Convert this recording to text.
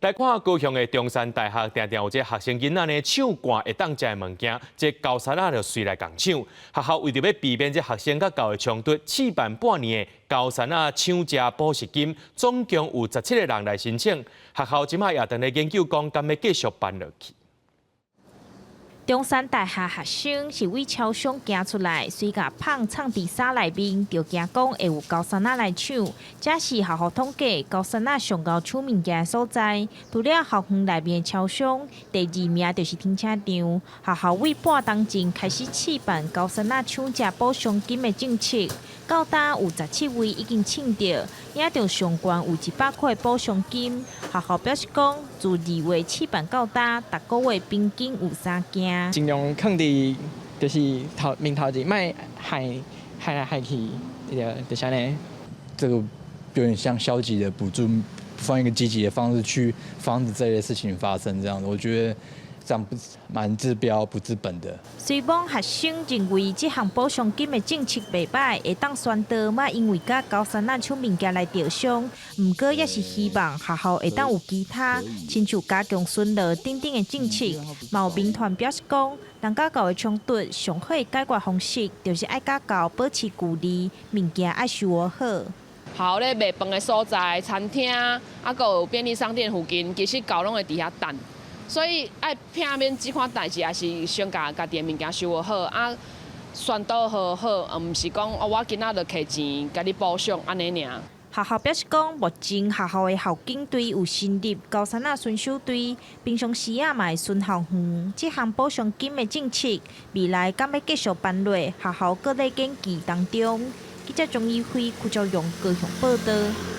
來看高雄的中山大學，定定有這學生囡仔呢搶掛會當食的物件，這猴虱仔就隨來共搶。學校為著欲避免這學生佮猴的衝突，試辦半年的猴虱仔搶食補習金，總共有17個人來申請。學校這擺也佇咧研究講，敢欲繼續辦落去。中山大學學生是對超商行出來，隨共麭藏佇衫內面，就驚講會有猴虱仔來搶。這是學校統計猴虱仔上𠢕搶物件的所在。除了校園內面的超商，第二名就是停車場。學校對半冬前開始試辦猴虱仔搶食補償金的政策，到今有17位已經搶著，領著上懸有100塊補償金。學校表示講，自2月試辦到今，逐個月平均有三件。盡量囥佇就是頭面頭前，莫害害來害去，就是按呢。這個有點像消極的補助，放一個積極的方式去防止這類事情發生，這樣子，我覺得這樣不蠻治標不治本的。雖罔學生認為這項補償金的政策袂䆀，會當宣導莫因為佮猴虱仔搶物件來著傷，毋過也是希望學校會當有其他，親像加強巡邏等等的政策。嘛有民團表示講，人佮猴的衝突上好的解決方式，就是愛佮猴保持距離，物件愛收好。學校咧賣飯的所在、餐廳，啊，閣有便利商店附近，其實猴攏會佇遐等。所以愛避免這款代誌，也是先共家己的物件收好，啊，宣導好好，毋是講哦，我今仔就提錢共你補償按呢爾。學校表示講，目前學校的校警隊有成立猴虱仔巡守隊，平常時仔嘛會巡校園。這項補償金的政策，未來敢欲繼續辦落，學校閣咧研究當中。記者鍾一輝、邱昭勇高雄報導。